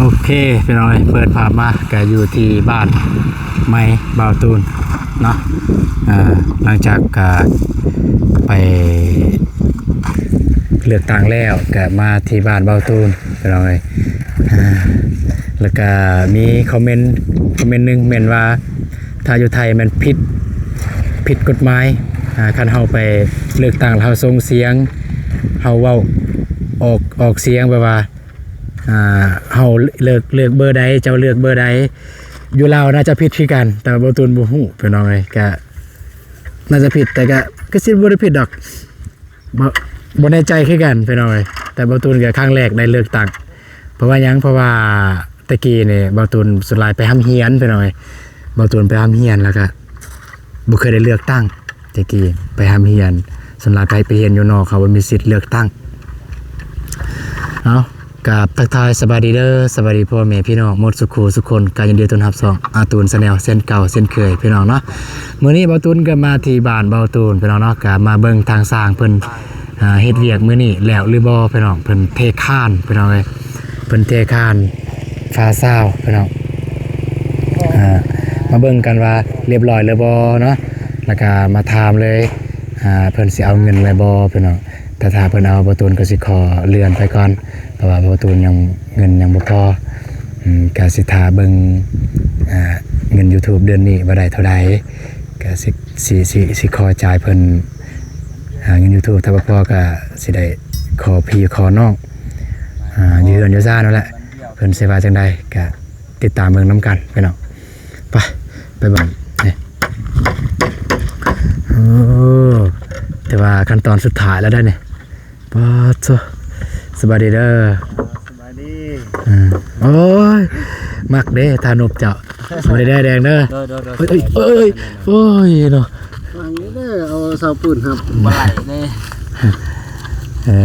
ໂອເຄ ພີ່ນ້ອງເອີຍ ເປີດພາບມາກະຢູ່ທີ່ບ້ານໃໝ່ບ່າວຕູນເນາະ. ເອີ ຫຼັງຈາກກະໄປເລືອກຕັ້ງແລ້ວ ກະມາທີ່ບ້ານບ່າວຕູນ ພີ່ນ້ອງເອີຍ. ເອີ ແລ້ວກະມີຄອມເມັນ ຄອມເມັນໜຶ່ງແມ່ນວ່າ ຖ້າຢູ່ໄທແມ່ນຜິດ ຜິດກົດໝາຍ ອ່າ ຄັນເຮົາໄປເລືອກຕັ້ງແລ້ວເຮົາສົ່ງສຽງ ເຮົາເວົ້າອອກ ອອກສຽງແບບວ່າ ອ່າ ເຮົາເລືອກ ເລືອກເບີໃດ ເຈົ້າເລືອກເບີໃດ. ຢູ່ລາວໜ້າຈະຜິດຄືກັນ ແຕ່ວ່າບ່າວຕູນບໍ່ຮູ້ ພີ່ນ້ອງເອີຍ ກະໜ້າຈະຜິດ ແຕ່ກະ ກະຊິບໍ່ໄດ້ຜິດດອກ. ບໍ່ ບໍ່ແນ່ໃຈຄືກັນພີ່ນ້ອງເອີຍ ແຕ່ບ່າວຕູນກະຄັ້ງແລກໄດ້ເລືອກຕັ້ງ. ເພາະວ່າຫຍັງ? ເພາະວ່າແຕ່ກີ້ນີ້ບ່າວຕູນສ່ວນຫຼາຍໄປຮ່ຳຮຽນພີ່ນ້ອງເອີຍ. ບ່າວຕູນໄປຮ່ຳຮຽນ ແລ້ວກະບໍ່ເຄີຍໄດ້ເລືອກຕັ້ງ. ແຕ່ກີ້ໄປຮ່ຳຮຽນ ສ່ວນຫຼາຍໄປ ໄປຮຽນຢູ່ນອກ ເຂົາບໍ່ມີສິດເລືອກຕັ້ງ. ເອົາ ກາບທັກທາຍສະບາຍດີເດີ ສະບາຍດີພໍ່ແມ່ພີ່ນ້ອງໝົດສຸຂູສຸຄົນ ກະຍິນດີຕ້ອນຮັບຊ່ອງອາຕູນແຊນແນວເຊັ່ນເກົ່າເຊັ່ນເຄີຍພີ່ນ້ອງເນາະ. ມື້ນີ້ບ່າວຕູນກະມາທີ່ບ້ານບ່າວຕູນພີ່ນ້ອງເນາະ ກະມາເບິ່ງທາງຊ່າງເພິ່ນ ອ່າ ເຮັດວຽກມື້ນີ້ແລ້ວຫຼືບໍ່ພີ່ນ້ອງ. ເພິ່ນເທຄານພີ່ນ້ອງເອີຍ ເພິ່ນເທຄານຝາຊາວພີ່ນ້ອງ. ອ່າ ມາເບິ່ງກັນວ່າລຽບຮ້ອຍແລ້ວບໍ່ເນາະ ແລ້ວກະມາຖາມເລີຍ ອ່າ ເພິ່ນຊິເອົາເງິນແລ້ວບໍ່ພີ່ນ້ອງ. ແຕ່ຖ້າເພິ່ນເອົາ ບ່າວຕູນກະຊິຂໍເລື່ອນໄປກ່ອນ ເພາະວ່າບ່າວຕູນຍັງ ເງິນຍັງບໍ່ພໍ. ອືມ ກະຊິຖ້າເບິ່ງ ອ່າ ເງິນຢູທູບເດືອນນີ້ວ່າໄດ້ເທົ່າໃດ ກະຊິ ຊິ ຊິ ຊິຂໍຈ່າຍເພິ່ນ ອ່າ ເງິນຢູທູບ. ຖ້າບໍ່ພໍກະຊິໄດ້ຂໍພີ່ຂໍນ້ອງ ອ່າ ຢູ່ເຮືອນຢູ່ຊານນັ້ນແຫຼະ ເພິ່ນຊິວ່າຈັ່ງໃດ ກະຕິດຕາມເບິ່ງນຳກັນພີ່ນ້ອງ. ໄປ ໄປເບິ່ງນີ້. ໂອ້ ແຕ່ວ່າຂັ້ນຕອນສຸດທ້າຍແລ້ວໄດ໋ນີ້. ປາດໂທ້ ສະບາຍດີເດີ. ສະບາຍດີ. ອືມ ໂອ້ຍ ມັກເດ້ທ່ານົບເຈົ້າ. ສະບາຍດີເດີແດງເດີ. ໂດຍ ໂດຍ ໂດຍ. ໂອ້ຍ ໂອ້ຍ ໂອ້ຍ ໂອ້ຍເນາະ ວາງນີ້ເດີ ເອົາເສົາປູນຮັບ ບໍ່ໄຫຼເດ້. ເອີ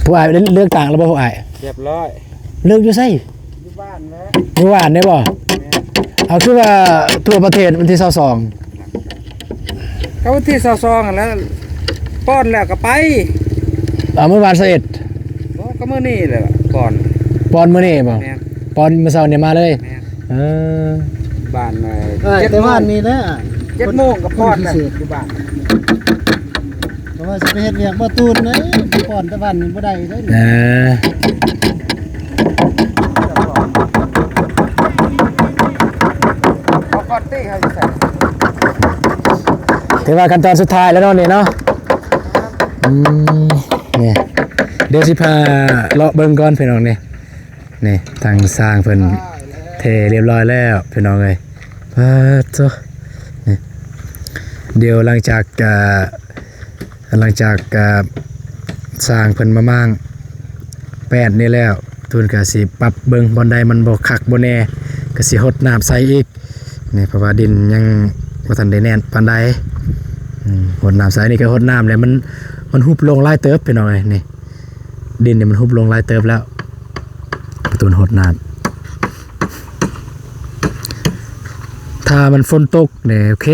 ຜູ້ອ້າຍເລືອກຕັ້ງແລ້ວບໍ່ ຜູ້ອ້າຍ? ຮຽບຮ້ອຍ. ເລືອກຢູ່ໃສ? ຢູ່ບ້ານແຫຼະ. ຢູ່ບ້ານໄດ້ບໍ່? ແມ່ນ. ເອົາ ຄືວ່າທົ່ວປະເທດວັນທີຊາວສອງ? ກະວັນທີຊາວສອງຫັ້ນແຫຼະ ປ້ອນແລ້ວກະໄປ. ເອົາ ມື້ວານຊາວເອັດ. ບໍ່ ກະມື້ນີ້ແຫຼະປ້ອນ. ປ້ອນມື້ນີ້ບໍ່? ແມ່ນ. ປ້ອນມື້ເຊົ້ານີ້ມາເລີຍ. ແມ່ນ. ເອີ ບ້ານ ເອີ ເຈັດໂມງ ແຕ່ວານນີ້ແຫຼະ ເຈັດໂມງກະປ້ອນແລ້ວ ຢູ່ບ້ານ. ເພາະວ່າຊິໄປເຮັດວຽກບໍ່ຕູນເດ້ ໄປປ້ອນແຕ່ບ້ານນີ້ບໍ່ໄດ້ເດ້. ເອີ ເອົາກ້ອນຕີເຮົາຢູ່ໃສ? ຖືວ່າຂັ້ນຕອນສຸດທ້າຍແລ້ວເນາະນີ້ເນາະ. ອືມ ນີ້ ດຽວຊິພາເລາະເບິ່ງກ່ອນພີ່ນ້ອງນີ້. ນີ້ ທາງຊ່າງເພິ່ນເທຮຽບຮ້ອຍແລ້ວພີ່ນ້ອງເອີຍ. ປາດໂທ້ ນີ້ ດຽວຫຼັງຈາກ ເອີ ຫຼັງຈາກ ເອີ ຊ່າງເພິ່ນມາມ້າງແປ້ນນີ້ແລ້ວ ຕູນກະຊິປັບເບິ່ງບ່ອນໃດມັນບໍ່ຄັກບໍ່ແນ່ ກະຊິຫົດນ້ຳໃສ່ອີກ. ນີ້ ເພາະວ່າດິນຍັງບໍ່ທັນໄດ້ແໜ້ນປານໃດ. ອືມ ຫົດນ້ຳໃສ່ ນີ້ກະຫົດນ້ຳແລ້ວ ມັນ ມັນຮຸບລົງຫຼາຍເຕີບພີ່ນ້ອງເອີຍ. ນີ້ ດິນນີ້ມັນຮຸບລົງຫຼາຍເຕີບແລ້ວ ປະຕູນຫົດນ້ຳ. ຖ້າມັນຝົນຕົກນີ້ ໂອເຄ.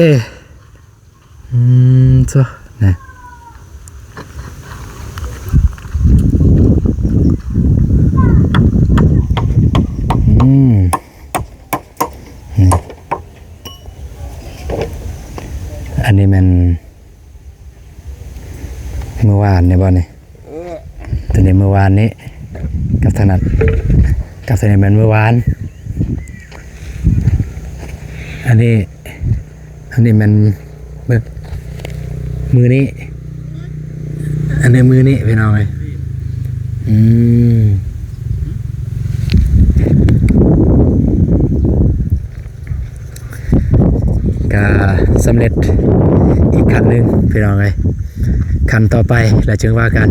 ອືມ ໂທ້ ນີ້ ອືມ ນີ້ ອັນນີ້ແມ່ນ ມື້ວານນີ້ບໍ່ນີ້? ເອີ ໂຕນີ້ມື້ວານນີ້ ກັບທາງນັ້ນ ກັບທາງນີ້ແມ່ນມື້ວານ. ອັນນີ້ ອັນນີ້ແມ່ນ ມື້ ມື້ນີ້ ອັນນີ້ມື້ນີ້ພີ່ນ້ອງເອີຍ. ອືມ ກະສຳເລັດອີກຂັ້ນໜຶ່ງພີ່ນ້ອງເອີຍ. ຂັ້ນຕໍ່ໄປແລ້ວຈຶ່ງວ່າກັນ.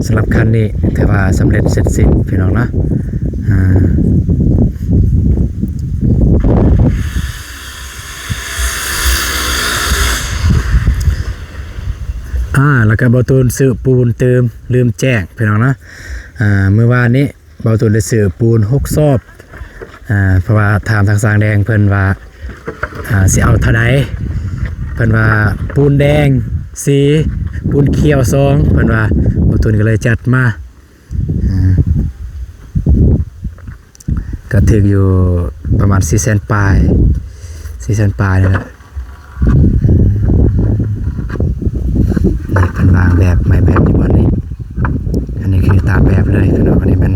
ສຳລັບຂັ້ນນີ້ຖືວ່າສຳເລັດເສັດສິ້ນພີ່ນ້ອງເນາະ. ອ່າ ອ່າ ແລ້ວກະບ່າວຕູນຊື້ປູນຕື່ມ ລືມແຈ້ງພີ່ນ້ອງເນາະ. ອ່າ ມື້ວານນີ້ ບ່າວຕູນໄດ້ຊື້ປູນຫົກສອບ ອ່າ ເພາະວ່າຖາມທາງຊ່າງແດງເພິ່ນວ່າ ອ່າ ຊິເອົາເທົ່າໃດ ເພິ່ນວ່າປູນແດງສີ່ ປູນຂຽວສອງ ເພິ່ນວ່າ ບ່າວຕູນກະເລີຍຈັດມາ. ອ່າ ກໍຖືກຢູ່ປະມານສີ່ແສນປາຍ ສີ່ແສນປາຍນີ້ແຫຼະ. ນີ້ເພິ່ນວາງແບບ ໄມ້ແບບຢູ່ບ່ອນນີ້. ອັນນີ້ຄືຕາມແບບເລີຍພີ່ນ້ອງ. ອັນນີ້ແມ່ນ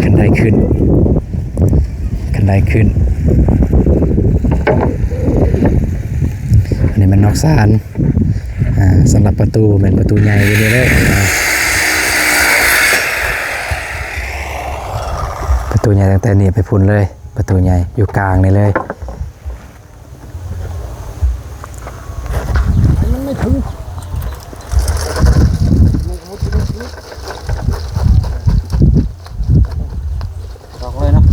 ຄັນໄດຂຶ້ນ ຄັນໄດຂຶ້ນ. ອັນນີ້ແມ່ນນອກສານ. ອ່າ ສຳລັບປະຕູແມ່ນປະຕູໃຫຍ່ຢູ່ນີ້ເດີ. ອ່າ ປະຕູໃຫຍ່ຕັ້ງແຕ່ນີ້ໄປພຸ້ນເລີຍ. ປະຕູໃຫຍ່ຢູ່ກາງນີ້ເລີຍ. ມັນໄມ່ເຖິງ ອອກເລີຍເນາະ.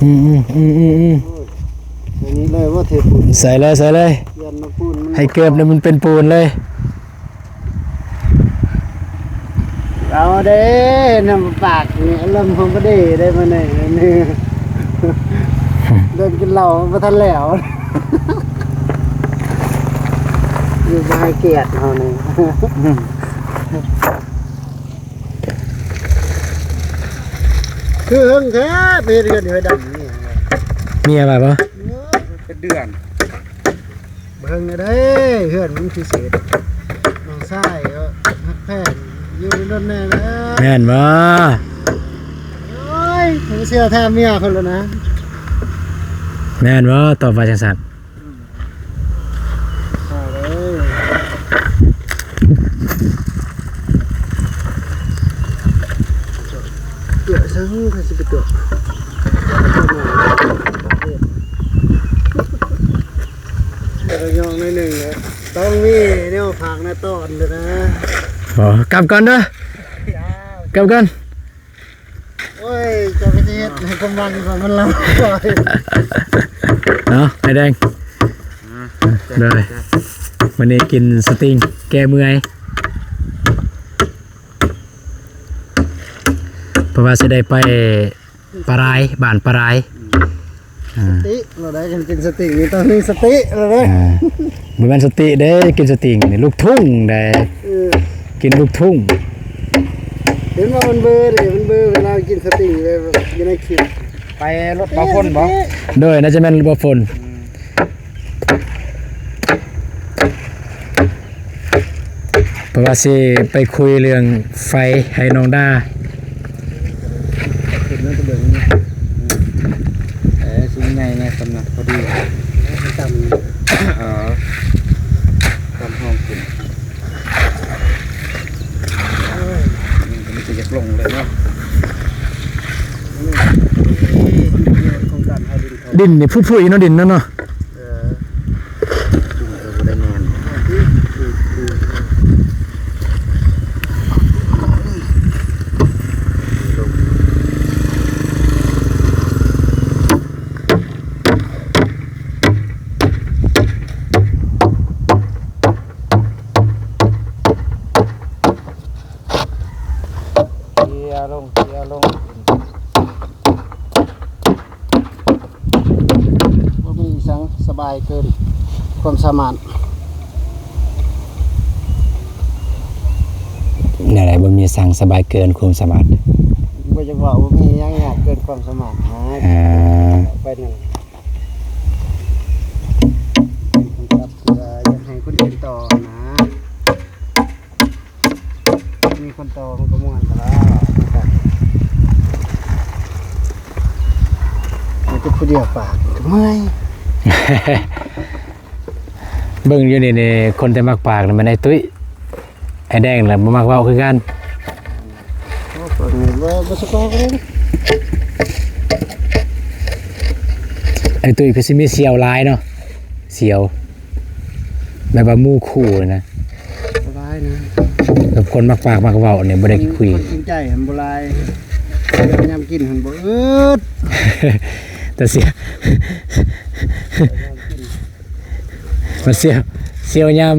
ອືມ ອືມ ອືມ ໃສ່ນີ້ເລີຍບໍ່ ເທປູນ ໃສ່ເລີຍ ໃສ່ເລີຍ. ຢານມາປູນມັນ ໃຫ້ເກີບນີ້ມັນເປັນປູນເລີຍ. ເອົາເດ້ ນ້ຳປາກນີ້ ອາລົມຂອງບໍ່ດີເດ້ມື້ນີ້ ເລີ່ມກິນເຫຼົ້າບໍ່ທັນແລ້ວ ຢູ່ບໍ່ໃຫ້ກຽດເຮົານີ້. ຄືເຫິງແທ້ ໄປເຮັດເຮືອນຢູ່ໃຫ້ດຳນີ້ ເມຍວ່າບໍ່? ເອີ ເປັນເດືອນ. ເບິ່ງແດ່ເດີ ເຮືອນມັນພິເສດ ນ້ອງຊາຍກໍຮັກແພງ ຢູ່ດົນແນ່ແລ້ວ. ແມ່ນບໍ່? ໂອ້ຍ ບໍ່ເຊື່ອຖາມເມຍເພິ່ນແລ້ວນະ. ແມ່ນບໍ່? ຕອບວ່າຈັ່ງຊັ້ນ. ອືມ ເກືອກຊັ້ນ ໃຜຊິໄປເກືອກ ເອີ ຍ່ອງໜ້ອຍໜຶ່ງເລີຍ ຕ້ອງມີແນວພາກໜ້າຕ້ອນເດີນະ. ອໍ ກັບກ່ອນເດີ ກັບກ່ອນ. ໂອ້ຍ ເຈົ້າກໍຊິເຮັດໃຫ້ຄວາມຫວັງຂອງມັນລະ ເນາະ ອ້າຍແດງ. ອ່າ ໂດຍ ມື້ນີ້ກິນສະຕິງແກ້ເມື່ອຍ ເພາະວ່າຊິໄດ້ໄປປາລາຍ ບ້ານປາລາຍ. ອ່າ ສະຕິ ເຮົາໄດ້ ຄັນກິນສະຕິນີ້ຕ້ອງມີສະຕິເນາະ. ອ່າ ບໍ່ແມ່ນສະຕິເດ້ ກິນສະຕິນີ້ລູກທຸ່ງໄດ໋. ເອີ ກິນລູກທຸ່ງ. ເຫັນວ່າມັນເບີເດ້ ມັນເບີເວລາກິນສະຕິເລີຍ ຢູ່ໃນຄລິບ. ໄປລົດບໍ່ຝົນບໍ່? ໂດຍ ໜ້າຈະແມ່ນລົດບໍ່ຝົນ. ອືມ ເພາະວ່າຊິໄປຄຸຍເລື່ອງໄຟໃຫ້ນ້ອງດາ. ເອີ ຊິໃຫຍ່ແນ່ ສຳນັກພໍດີ ເອີ ຕຳຫ້ອງຂຶ້ນ ມັນກໍຢາກລົງເລີຍເນາະ. ດິນນີ້ຜຸຍໆເນາະ ດິນນັ້ນເນາະ. ເອີ ເຊຍລົງ ເຊຍລົງ. ບໍ່ມີອີ່ຫຍັງສະບາຍເກີນຄວາມສາມາດ. ແນວໃດບໍ່ມີສັງສະບາຍເກີນຄວາມສາມາດ? ບໍ່ຢາກເວົ້າ ບໍ່ມີຫຍັງຍາກເກີນຄວາມສາມາດ. ອ່າ ໄປນັ້ນ ຢາກໃຫ້ຄົນອື່ນຕໍ່ນະ. ມີຄົນຕໍ່ມັນກໍມ່ວນແລ້ວ ມັນກໍ ມີແຕ່ຜູ້ດຽວປາກກໍເມື່ອຍ. ເບິ່ງຢູ່ນີ້ນີ້ ຄົນແຕ່ມັກປາກນີ້ແມ່ນອ້າຍຕຸ້ຍ ອ້າຍແດງລະບໍ່ມັກເວົ້າຄືກັນ. ໂອ້ ເບິ່ງນີ້ວ່າບໍ່ສະປາກເລີຍ. ອ້າຍຕຸ້ຍຄືຊິມີສ່ຽວຫຼາຍເນາະ ສ່ຽວ ແບບວ່າໝູ່ຄູ່ນະ. ຫຼາຍນະ ແບບຄົນມັກປາກມັກເວົ້ານີ້ບໍ່ໄດ້ຄຸຍ. ຄົນຈິງໃຈຫັ້ນບໍ່ຫຼາຍ ຍາມກິນຫັ້ນບໍ່ອຶດ ແຕ່ສ່ຽວ ມັນສ່ຽວ ສ່ຽວຍາມ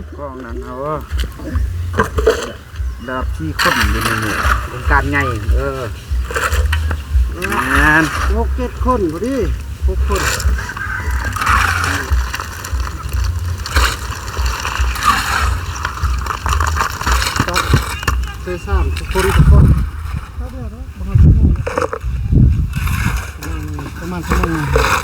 ກອງນັ້ນເຮົາ ລະດັບສີ່ຄົນຢູ່ໃນນີ້ ໂຄງການໃຫຍ່ ເອີ ແມ່ນ ຫົກເຈັດຄົນພໍດີ ຫົກຄົນ ຕັກໃສ່ຊາມທຸກຄົນ ທຸກຄົນ ປະມານຊົ່ວໂມງ ປະມານຊົ່ວໂມງ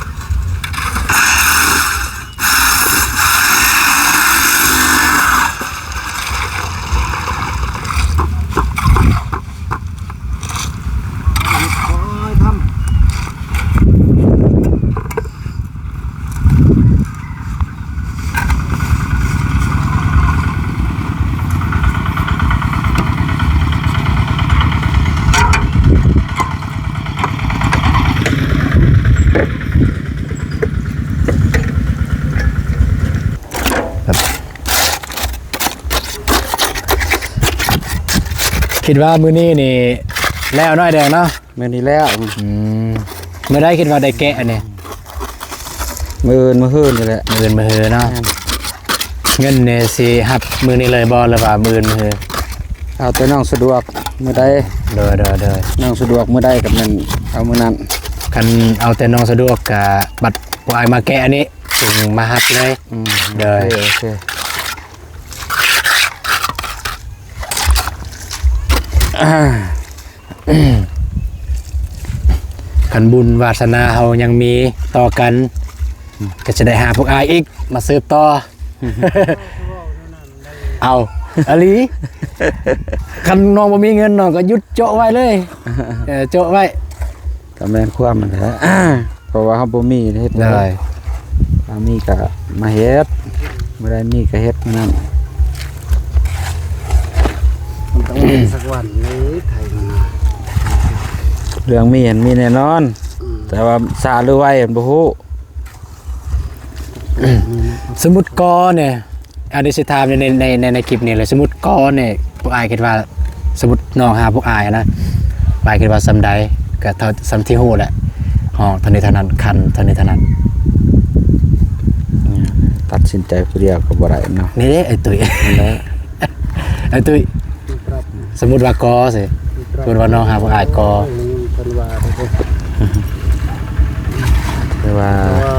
ຄ່ອຍທຳ. ຄິດວ່າມື້ນີ້ນີ້ແລ້ວໜ້ອຍແດງເນາະ? ມື້ນີ້ແລ້ວ ອືມ ມື້ໃດຄິດວ່າໄດ້ແກະອັນນີ້? ມື້ອື່ນມື້ຮືນີ້ແຫຼະ ມື້ອື່ນມື້ຮືເນາະ ແມ່ນ ເງິນນີ້ຊິຮັບມື້ນີ້ເລີຍບໍ່ ຫຼືວ່າມື້ອື່ນມື້ຮື? ເອົາແຕ່ນ້ອງສະດວກມື້ໃດ ໂດຍໆໆ ນ້ອງສະດວກມື້ໃດກໍແມ່ນເອົາມື້ນັ້ນ ຄັນເອົາແຕ່ນ້ອງສະດວກກະບັດພວກອ້າຍມາແກະອັນນີ້ ຈຶ່ງມາຮັບເລີຍ ອືມ ໂດຍ ໂອເຄ ໂອເຄ ອ່າ ຂ ຄັນບຸນວາສະໜາເຮົາຍັງມີຕໍ່ກັນ ກໍຈະໄດ້ຫາພວກອ້າຍອີກມາສືບຕໍ່. ເອົາ ອີ່ຫຼີ ຄັນນ້ອງບໍ່ມີເງິນ ນ້ອງກໍຢຸດໂຈະໄວ້ເລີຍ. ເອີ ໂຈະໄວ້ ກໍແມ່ນຄວາມນັ້ນແຫຼະ ເພາະວ່າເຮົາບໍ່ມີເຮັດ ໂດຍ ເຮົາມີກໍມາເຮັດ ມື້ໃດມີກໍເຮັດມື້ນັ້ນ. ມັນຕ້ອງມີສັກວັນເລີຍ ໄທມັນ ເລື່ອງມີຫັ້ນມີແນ່ນອນ ອືມ ແຕ່ວ່າຊ້າຫຼືໄວ ມັນບໍ່ຮູ້. ສົມມຸດກໍນີ້ ອັນນີ້ຊິຖາມໃນ ໃນ ໃນ ໃນຄລິບນີ້ເລີຍ ສົມມຸດກໍນີ້ ພວກອ້າຍຄິດວ່າ ສົມມຸດນ້ອງຫາພວກອ້າຍນະ ພວກອ້າຍຄິດວ່າສ່ຳໃດ ກໍເທົ່າສ່ຳທີ່ຮູ້ແຫຼະ ຮ້ອງເທົ່ານີ້ເທົ່ານັ້ນ ຄັນເທົ່ານີ້ເທົ່ານັ້ນ. ຕັດສິນໃຈຜູ້ດຽວກໍບໍ່ໄດ້ເນາະ. ນີ້ເດ້ ໄອ້ຕຸ້ຍ ນັ້ນແຫຼະ ໄອ້ຕຸ້ຍ ສົມມຸດວ່າກໍຊິ ສົມມຸດວ່ານ້ອງຫາພວກອ້າຍກໍ ເພິ່ນວ່າ ແຕ່ວ່າ ແຕ່ວ່າ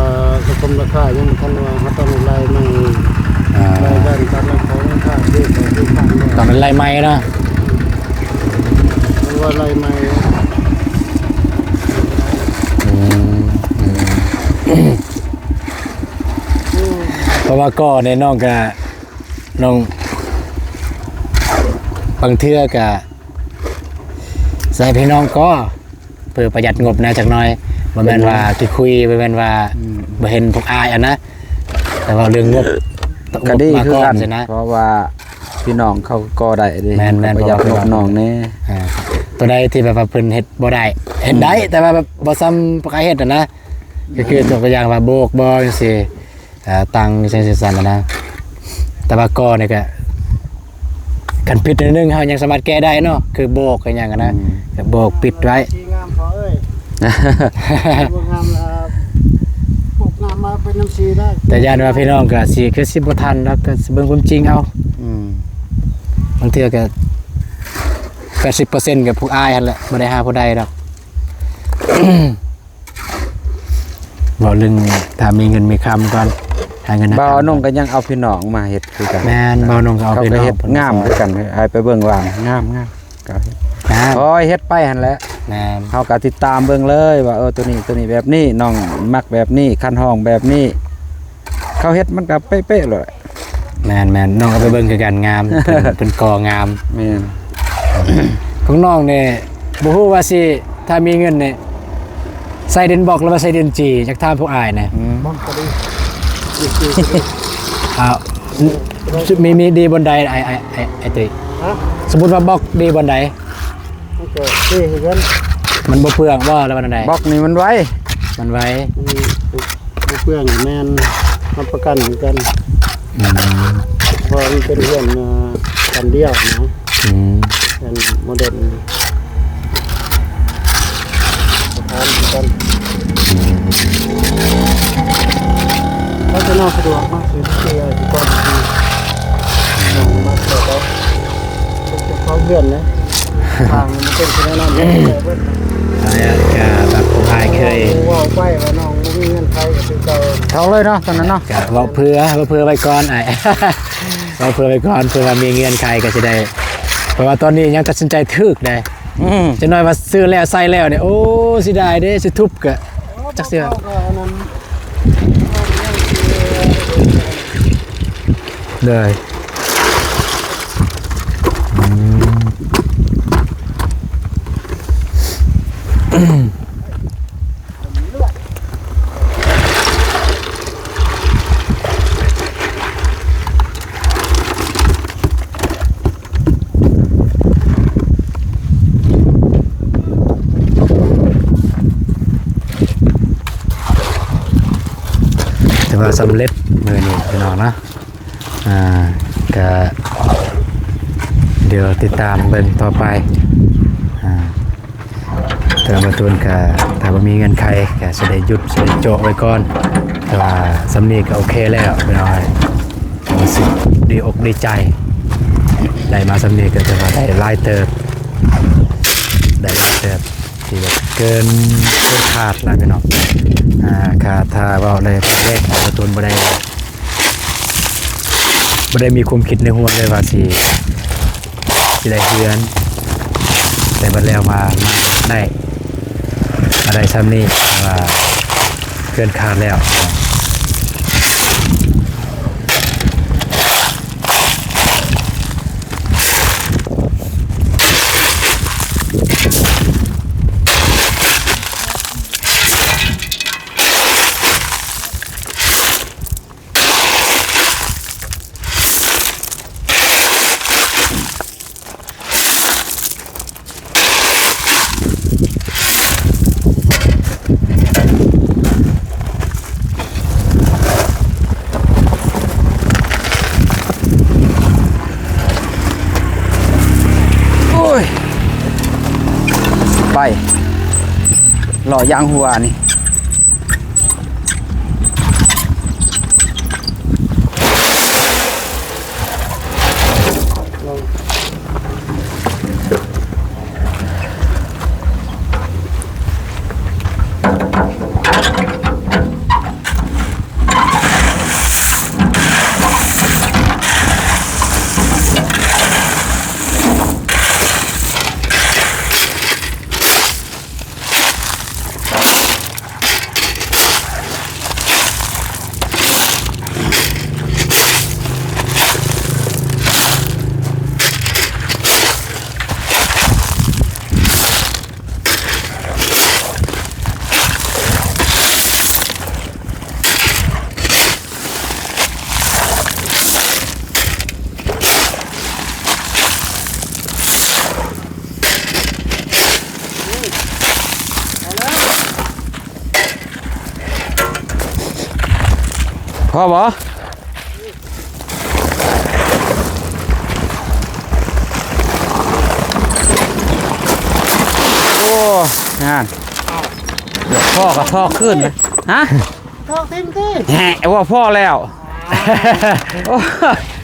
ສະສົມລາຄາຍັງບໍ່ທັນວ່າ ເຮົາຕ້ອງໄລ່ໃໝ່ ອ່າ ໄລ່ກັນຕາມລາຄາ ລາຄາທີ່ ທີ່ຕັ້ງໄວ້ ຕ້ອງໄລ່ໃໝ່ເນາະ ເພິ່ນວ່າໄລ່ໃໝ່. ອືມ ອືມ ເພາະວ່າກໍນີ້ນ້ອງກະ ນ້ອງ ບາງເທື່ອກະ ໃສ່ພີ່ນ້ອງກໍ ເພື່ອປະຢັດງົບແດ່ຈັກໜ່ອຍ ບໍ່ແມ່ນວ່າຂີ້ຄຸຍ ບໍ່ແມ່ນວ່າ ອືມ ບໍ່ເຫັນພວກອ້າຍຫັ້ນນະ ແຕ່ເວົ້າເລື່ອງງົບ ກໍດີຄືກັນ ງົບມາກ່ອນຊີ້ນະ ເພາະວ່າພີ່ນ້ອງເຂົາກໍໄດ້ເດ້ ແມ່ນໆ ປະຢັດງົບນ້ອງແດ່ ອ່າ ຕົວໃດທີ່ແບບວ່າເພິ່ນເຮັດບໍ່ໄດ້ ເຮັດໄດ້ ອືມ ແຕ່ວ່າແບບບໍ່ສ່ຳພວກອ້າຍເຮັດຫັ້ນນະ ກໍຄືຍົກຕົວຢ່າງວ່າໂບກບໍ່ຈັ່ງຊີ້ ອ່າ ຕັ້ງຈັ່ງຊີ້ຊັ້ນນະ ແຕ່ວ່າກໍນີ້ກະ ຄັນຜິດໜ້ອຍໜຶ່ງເຮົາຍັງສາມາດແກ້ໄດ້ເນາະ ຄືໂບກ ຄືຫຍັງຫັ້ນນະ ອືມ ກໍໂບກປິດໄວ້ ສີງາມພໍເອີຍ ບໍ່ງາມລະ ປົກງາມມາເປັນນ້ຳສີໄດ້ ແຕ່ຢ້ານວ່າພີ່ນ້ອງກໍຊິ ຄືຊິບໍ່ທັນດອກ ກໍຊິເບິ່ງຄວາມຈິງເອົາ ອືມ ບາງເທື່ອກໍແປດສິບເປີເຊັນກໍພວກອ້າຍຫັ້ນແຫຼະ ບໍ່ໄດ້ຫາຜູ້ໃດດອກ. ເວົ້າເລື່ອງຖ້າມີເງິນມີຄຳກ່ອນ ຫາເງິນຫາຄຳ ບ່າວນົງກໍຍັງເອົາພີ່ນ້ອງມາເຮັດຄືກັນ ແມ່ນ ບ່າວນົງກໍເອົາພີ່ນ້ອງ ເຂົາກໍເຮັດງາມຄືກັນ ອ້າຍໄປເບິ່ງວ່າງາມໆ ກໍເຮັດ ງາມ ຄ່ອຍເຮັດໄປຫັ້ນແຫຼະ ແມ່ນ ເຮົາກໍຕິດຕາມເບິ່ງເລີຍວ່າ ເອີ ໂຕນີ້ ໂຕນີ້ແບບນີ້ ນ້ອງມັກແບບນີ້ ຄັນຮ້ອງແບບນີ້ ເຂົາເຮັດມັນກໍເປະໆ ໂລດ. ແມ່ນໆ ນ້ອງກໍໄປເບິ່ງຄືກັນ ງາມ ເພິ່ນ ເພິ່ນກໍງາມ ແມ່ນ ຂອງນ້ອງນີ້ບໍ່ຮູ້ວ່າຊິ ຖ້າມີເງິນນີ້ ໃສ່ເດນບັອກ ຫຼືວ່າໃສ່ເດນຈີ ຢາກຖາມພວກອ້າຍແດ່ ອືມ ບັອກກໍດີ ອ່າ ມີ ມີດີບ່ອນໃດ ອ້າຍ ອ້າຍ ອ້າຍ ອ້າຍຕຸ້ຍ ຮະ ສົມມຸດວ່າບັອກດີບ່ອນໃດ? ມັນກໍເທ່ຄືກັນ ມັນບໍ່ເປືອງບໍ່ ຫຼືວ່າແນວໃດ? ບັອກນີ້ມັນໄວ ມັນໄວ ມັນບໍ່ເປືອງ ແມ່ນຮັບປະກັນຄືກັນ ອືມ ເພາະວ່າມັນເປັນເຮືອນ ເອີ ຊັ້ນດຽວນະ ອືມ ເຮືອນໂມເດີນ ສະພານຄືກັນ ອືມ ແລ້ວແຕ່ນ້ອງສະດວກເນາະ ຊິເອົາຊິກ່ອນ ອືມ ນ້ອງມາເຂົ້າໄປ ເຈົ້າຂອງເຮືອນນະ ທາງມັນເປັນແນວນັ້ນ ເອີ ກໍແບບຜູ້ອ້າຍເຄີຍ ເວົ້າໄປວ່ານ້ອງບໍ່ມີເງື່ອນໄຂກໍຄືເກົ່າ ເອົາເລີຍເນາະ ຕອນນັ້ນເນາະ ກໍເວົ້າເຜື່ອ ເວົ້າເຜື່ອໄວ້ກ່ອນອ້າຍ ເວົ້າເຜື່ອໄວ້ກ່ອນ ເພື່ອວ່າມີເງື່ອນໄຂກໍຊິໄດ້ ເພາະວ່າຕອນນີ້ຍັງຕັດສິນໃຈຖືກໄດ໋ ອືມ ຈັກໜ້ອຍວ່າຊື້ແລ້ວໃຊ້ແລ້ວນີ້ ໂອ້ ເສຍດາຍເດ້ ຊິທຸບກໍຈັກຊິວ່າ ເລີຍ ອືມ ຖືວ່າສຳເລັດມື້ນີ້ພີ່ນ້ອງເນາະ ອ່າ ກະດຽວຕິດຕາມເບິ່ງຕໍ່ໄປ ອ່າ ແຕ່ວ່າບ່າວຕູນກະ ຖ້າບໍ່ມີເງື່ອນໄຂກະຊິໄດ້ຢຸດ ຊິໄດ້ໂຈະໄວ້ກ່ອນ ແຕ່ວ່າສ່ຳນີ້ກະໂອເຄແລ້ວພີ່ນ້ອງເອີຍ ຮູ້ສຶກດີອົກດີໃຈ ໄດ້ມາສ່ຳນີ້ກໍຖືວ່າໄດ້ຫຼາຍເຕີບ ໄດ້ຫຼາຍເຕີບ ທີ່ແບບເກີນ ເກີນຄາດຫຼາຍພີ່ນ້ອງ ອ່າ ຖ້າ ຖ້າເວົ້າໄດ້ຕອນແລກ ບ່າວຕູນບໍ່ໄດ້ ບໍ່ໄດ້ມີຄວາມຄິດໃນຫົວເລີຍວ່າຊິ ຊິໄດ້ເຮືອນ ແຕ່ບັດແລ້ວມາ ມາໄດ້ ມາ ໄດ້ຊ່ຳນີ້ ວ່າເຄື່ອນຂາດແລ້ວ. ໂອ້ຍ ໄປ ລໍ້ຢາງຫົວນີ້. ພໍບໍ່? ໂອ້ ງານ ພໍກໍພໍຄືນນະ. ຮະ? ຖອກຖິ້ມຕິ ແຮະ ວ່າພໍແລ້ວ.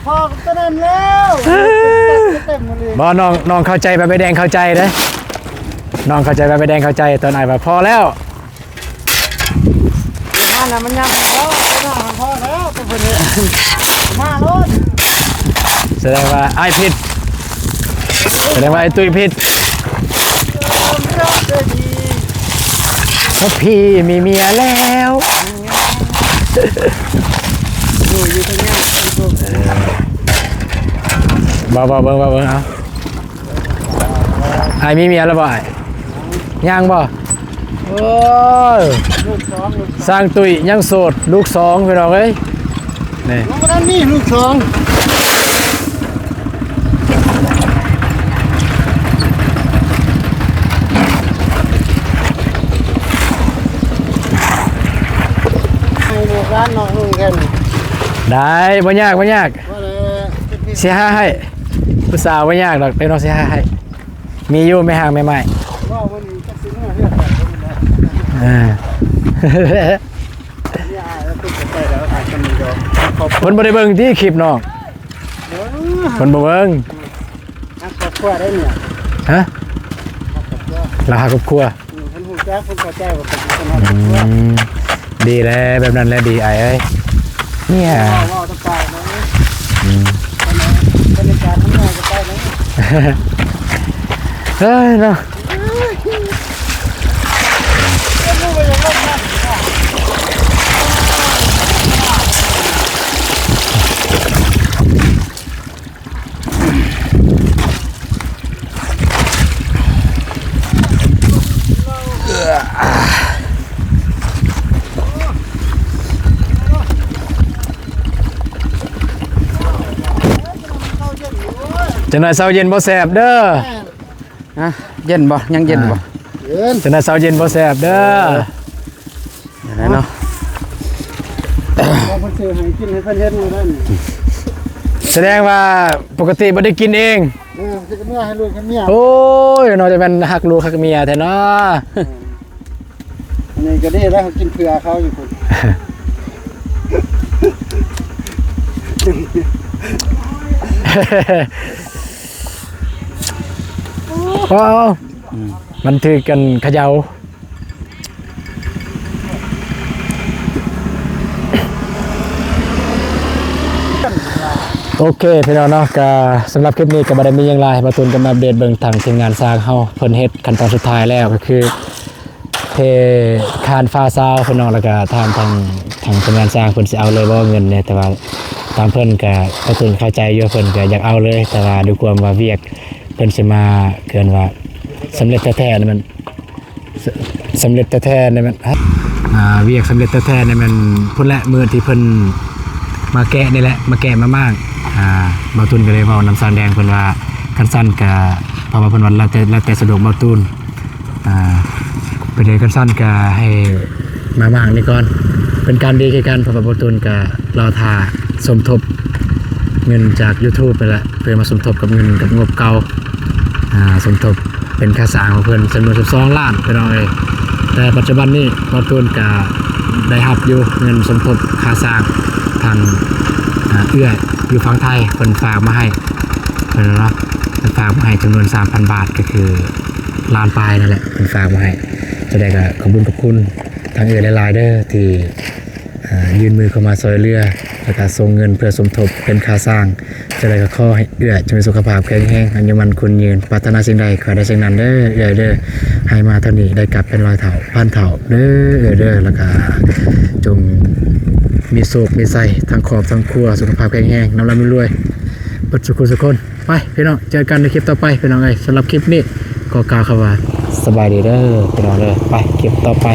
ພໍກໍຕົວນັ້ນແລ້ວ ເຕັມໝົດເລີຍ. ບໍ່ ນ້ອງ ນ້ອງເຂົ້າໃຈ ແບບໃບແດງເຂົ້າໃຈເດ້ ນ້ອງເຂົ້າໃຈ ແບບໃບແດງເຂົ້າໃຈ ຕອນອ້າຍວ່າພໍແລ້ວ. ມັນນະ ມັນຍັງບໍ່ພໍ ຕົວນັ້ນພໍແລ້ວ ຕົວເພິ່ນເຮັດ ມາໂລດ. ສະແດງວ່າອ້າຍຜິດ ສະແດງວ່າອ້າຍຕຸ້ຍຜິດ. ເພາະພີ່ມີເມຍແລ້ວ. ເອີ ບໍ່ ບໍ່ ເບິ່ງ ເບິ່ງ ເບິ່ງ ເອົາ ອ້າຍມີເມຍແລ້ວບໍ່ອ້າຍ? ຍັງບໍ່? ໂອ້ຍ ລູກສອງ ລູກສອງ ຊ່າງຕຸ້ຍຍັງໂສດ ລູກສອງ ພີ່ນ້ອງເອີຍ. ນີ້ ຍັງບໍ່ທັນມີລູກສອງ ໃຫ້ລູກຫຼານນ້ອງນຸ່ງແຄ່ນີ້ ໄດ້ ບໍ່ຍາກ ບໍ່ຍາກ ຊິຫາໃຫ້ ຜູ້ສາວບໍ່ຍາກດອກ ເປັນນ້ອງຊິຫາໃຫ້. ມີຢູ່ແມ່ຮ້າງແມ່ໄມ້ ເວົ້າມັນຈັກຊິເມືອເຮືອນໃດບໍ່ແມ່ນດອກ. ເອີ ເພິ່ນບໍ່ໄດ້ເບິ່ງຕິຄລິບນ້ອງ ເອີ ເພິ່ນບໍ່ເບິ່ງ. ຮັກຄອບຄົວໄດ້ເມຍ ຮະ? ຮັກຄອບຄົວ ລາວຮັກຄອບຄົວ. ອືມ ເພິ່ນຮູ້ຈັກ ເພິ່ນເຂົ້າໃຈວ່າເປັນຄົນຮັກຄອບຄົວ. ອືມ ດີແລ້ວ ແບບນັ້ນແຫຼະດີອ້າຍເອີຍ. ເມຍ ເວົ້າ ເວົ້າແຕ່ປາກເນາະ. ອືມ ບັນຍາກາດທາງນອກກໍໄປເນາະ. ເອີຍເນາະ. ຈັກໜ່ອຍເຊົ້າເຢັນບໍ່ແຊບເດີ. ຮະ ເຢັນບໍ່? ຍັງເຢັນບໍ່? ເຢັນ ເຈົ້ານາຍເຊົ້າເຢັນບໍ່ແຊບເດີ. ເອີ ຈັ່ງໃດເນາະ ເພິ່ນຊື້ໃຫ້ກິນ ໃຫ້ເພິ່ນເຮັດມື້ນັ້ນ. ສະແດງວ່າປົກກະຕິບໍ່ໄດ້ກິນເອງ. ເອີ ຊິເອົາເມືອໃຫ້ລູກໃຫ້ເມຍ. ໂອ້ຍ ເນາະ ຈະແມ່ນຮັກລູກຮັກເມຍແທ້ເນາະ. ອັນນີ້ກໍດີແລ້ວ ເຮົາກິນເຜືອເຂົາຢູ່ພຸ້ນ. ໂອ້ ອືມ ມັນຖືກກັນຂະເຍົາ. ໂອເຄ ພີ່ນ້ອງເນາະ ກະສຳລັບຄລິບນີ້ກໍບໍ່ໄດ້ມີຫຍັງຫຼາຍ ບ່າວຕູນກໍມາອັບເດດເບິ່ງທາງທີມງານຊ່າງເຮົາ ເພິ່ນເຮັດຂັ້ນຕອນສຸດທ້າຍແລ້ວ ກໍຄື ເທຄານຟ້າຊາວພີ່ນ້ອງ ແລ້ວກະຖາມທາງ ທາງທີມງານຊ່າງເພິ່ນຊິເອົາເລີຍບໍ່ເງິນນີ້ ແຕ່ວ່າຕາມເພິ່ນກະ ປະຕູນເຂົ້າໃຈຢູ່ ເພິ່ນກະຢາກເອົາເລີຍ ແຕ່ວ່າດ້ວຍຄວາມວ່າວຽກເພິ່ນຊິມາ ເອີ້ນວ່າສຳເລັດແທ້ໆນີ້ມັນ ສ- ສຳເລັດແທ້ໆນີ້ມັນ ອ່າ ວຽກສຳເລັດແທ້ໆນີ້ແມ່ນພຸ້ນແຫຼະ ມື້ທີ່ເພິ່ນມາແກະນີ້ແຫຼະ ມາແກະມາມ້າງ ອ່າ ບ່າວຕູນກໍເລີຍເວົ້ານຳຊ່າງແດງເພິ່ນວ່າ ຄັນຊັ້ນກະ ເພາະວ່າເພິ່ນວ່າແລ້ວແຕ່ ແລ້ວແຕ່ສະດວກບ່າວຕູນ ອ່າ ເປັນໄດ ຄັນຊັ້ນກະໃຫ້ມາມ້າງນີ້ກ່ອນ ເປັນການດີຄືກັນ ເພາະວ່າບ່າວຕູນກະລໍຖ້າສົມທົບເງິນຈາກຢູທູບຫັ້ນແຫຼະ ເພື່ອມາສົມທົບກັບເງິນກັບງົບເກົ່າ ອ່າ ສົມທົບເປັນຄ່າສ້າງຂອງເພິ່ນຈຳນວນສິບສອງລ້ານພີ່ນ້ອງເອີຍ ແຕ່ປັດຈຸບັນນີ້ບ່າວຕູນກະໄດ້ຮັບຢູ່ເງິນສົມທົບຄ່າສ້າງ ທາງ ອ່າ ເອື້ອຍຢູ່ຝັ່ງໄທເພິ່ນຝາກມາໃຫ້ ເພິ່ນເນາະ ເພິ່ນຝາກມາໃຫ້ຈຳນວນສາມພັນບາດ ກໍຄືລ້ານປາຍນັ້ນແຫຼະ ເພິ່ນຝາກມາໃຫ້ ຈັ່ງໃດກໍຂອບຄຸນຂອບຄຸນທາງເອື້ອຍຫຼາຍໆເດີ ທີ່ ອ່າ ຍື່ນມືເຂົ້າມາຊ່ວຍເຫຼືອ ແລ້ວກໍສົ່ງເງິນເພື່ອສົມທົບເປັນຄ່າສ້າງ ຈັ່ງໃດກໍຂໍໃຫ້ເອື້ອຍຈົ່ງມີສຸຂະພາບແຂງແຮງ ອາຍຸໝັ້ນຂວັນຍືນ ປາດຖະໜາສິ່ງໃດຂໍໄດ້ສິ່ງນັ້ນເດີເອື້ອຍເດີ ໃຫ້ມາເທົ່ານີ້ໄດ້ກັບເປັນຮ້ອຍເທົ່າພັນເທົ່າເດີເອື້ອຍເດີ ແລ້ວກໍຈົ່ງມີໂຊກມີໄຊທັງຄອບທັງຄົວ ສຸຂະພາບແຂງແຮງ ລ່ຳໆລວຍໆ ເບິດສູ່ຄູ່ສູ່ຄົນ ໄປພີ່ນ້ອງ ເຈີກັນໃນຄລິບຕໍ່ໄປພີ່ນ້ອງເອີຍ ສຳລັບຄລິບນີ້ຂໍກ່າວຄຳວ່າ ສະບາຍດີເດີພີ່ນ້ອງເດີ ໄປຄລິບຕໍ່ໄປ.